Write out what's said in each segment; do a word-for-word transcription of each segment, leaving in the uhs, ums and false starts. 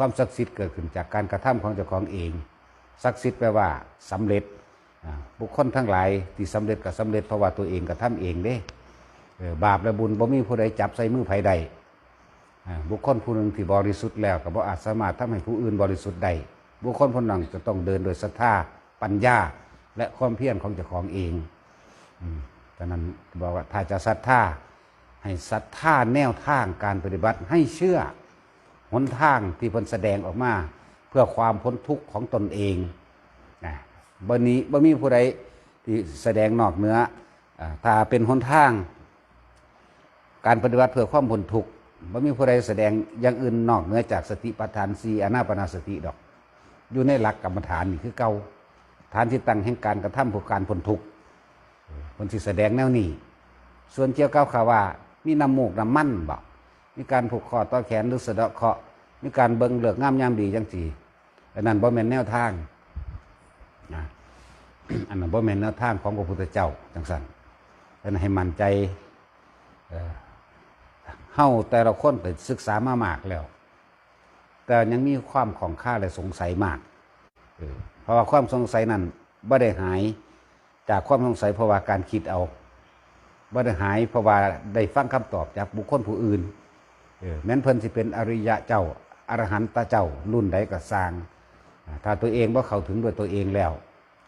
ความศักดิ์สิทธิ์เกิดขึ้นจากการกระทำของเจ้าของเอง ศักดิ์สิทธิ์แปลว่าสำเร็จ อ่า บุคคลทั้งหลายที่สำเร็จก็สำเร็จเพราะว่าตัวเองกระทำเองเด้ เออ บาปและบุญบ่มีผู้ใดจับใส่มือไผได้ อ่า บุคคลผู้หนึ่งที่บริสุทธิ์แล้วก็บ่อาจสามารถทำให้ผู้อื่นบริสุทธิ์ได้ บุคคลผู้นั้นจะต้องเดินโดยศรัทธา ปัญญา และความเพียรของเจ้าของเอง อืม ฉะนั้นบอกว่าถ้าจะศรัทธา ให้ศรัทธาแนวทางการปฏิบัติ ให้เชื่อหนทางที่เพิ่นแสดงออกมา เพื่อความพ้นทุกข์ของตนเองนะ บ่นี้บ่มีผู้ใดที่แสดงนอกเหนือ อ่า ถ้าเป็นหนทางการปฏิบัติเพื่อความพ้นทุกข์ บ่มีผู้ใดแสดงอย่างอื่นนอกเหนือจากสติปัฏฐานสี่ อานาปานสติดอก อยู่ในหลักกรรมฐานนี่คือเก่า ฐานที่ตั้งแห่งการกระทำเพื่อการพ้นทุกข์ เพิ่นสิแสดงแนวนี้ ส่วนเกี่ยวกับคำว่ามีน้ำมูกน้ำมันบ่ มีการผูกข้อต่อแขนหรือสะเดาะเคราะห์ มีการเบิ่งฤกษ์งามยามดีจังซี่ อันนั้นบ่แม่นแนวทางนะ อันนั้นบ่แม่นแนวทางของพระพุทธเจ้าจังซั่น ฉะนั้นให้มั่นใจ เอ่อ เฮาแต่ละคนก็ศึกษามามากแล้ว แต่ยังมีความข้องคาและสงสัยมาก เออ เพราะว่าความสงสัยนั้นบ่ได้หายจากความสงสัยเพราะว่าการคิดเอา บ่ได้หายเพราะว่าได้ฟังคำตอบจากบุคคลผู้อื่น เออ แม้นเพิ่นสิเป็นอริยะเจ้า อรหันตะเจ้ารุ่นใดก็ซ่าง อ่า ถ้าตัวเองบ่เข้าถึงด้วยตัวเองแล้ว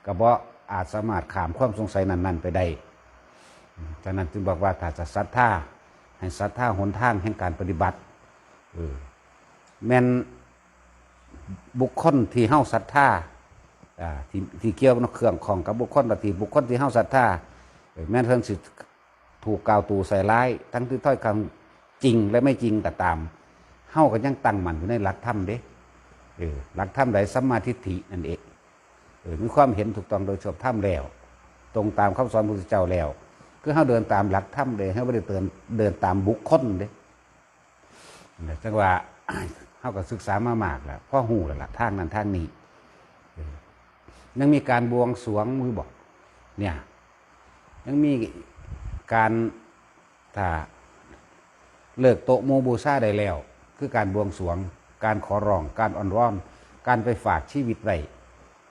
ก็บ่อาจสามารถข้ามความสงสัยนั้นๆไปได้ อืม ฉะนั้นจึงบอกว่าถ้าจะศรัทธา ให้ศรัทธาหนทางแห่งการปฏิบัติ เออ แม่นบุคคลที่เฮาศรัทธา อ่า ที่ ที่เกี่ยวกับเครื่องข้องกับบุคคล และที่บุคคลที่เฮาศรัทธา เออ แม้นเพิ่นสิถูกกล่าวตู่ใส่ร้าย ทั้งที่ถ้อยคำจริงและไม่จริงก็ตาม เฮาก็ยังตั้งมั่นอยู่ในหลักธรรมเด้ เออ หลักธรรมใด สัมมาทิฏฐินั่นเอง เออ มีความเห็นถูกต้องโดยชอบธรรมแล้ว ตรงตามคำสอนพระพุทธเจ้าแล้ว คือเฮาเดินตามหลักธรรมเลย เฮาบ่ได้เดิน เดินตามบุคคลเด้ นั่นแหละ จังว่า เฮาก็ศึกษามามากแล้ว พอฮู้แล้วล่ะ ทางนั้นทางนี้ เออ ยังมีการบวงสรวงอยู่บ่ เนี่ย ยังมีการ ถ้าเลิกโต๊ะหมู่บูชาได้แล้ว คือการบวงสรวง การขอร้อง การอ้อนวอน การไปฝากชีวิตไว้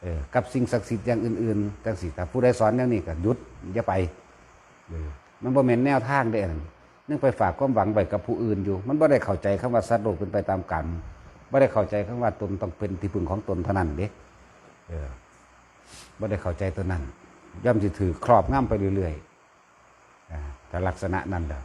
เออ กับสิ่งศักดิ์สิทธิ์อย่างอื่นๆ จังซี้ ถ้าผู้ใดสอนแนวนี้ก็หยุด อย่าไป เออ มันบ่แม่นแนวทางเด้อันนั้น ยังไปฝากความหวังไว้กับผู้อื่นอยู่ มันบ่ได้เข้าใจคำว่าสัตว์โลกเป็นไปตามกรรม บ่ได้เข้าใจคำว่าตนต้องเป็นที่พึ่งของตนเท่านั้นเด้ เออ บ่ได้เข้าใจตัวนั้น ย่อมสิถูกครอบงำไปเรื่อยๆ อ่า ถ้าลักษณะนั้นแหละ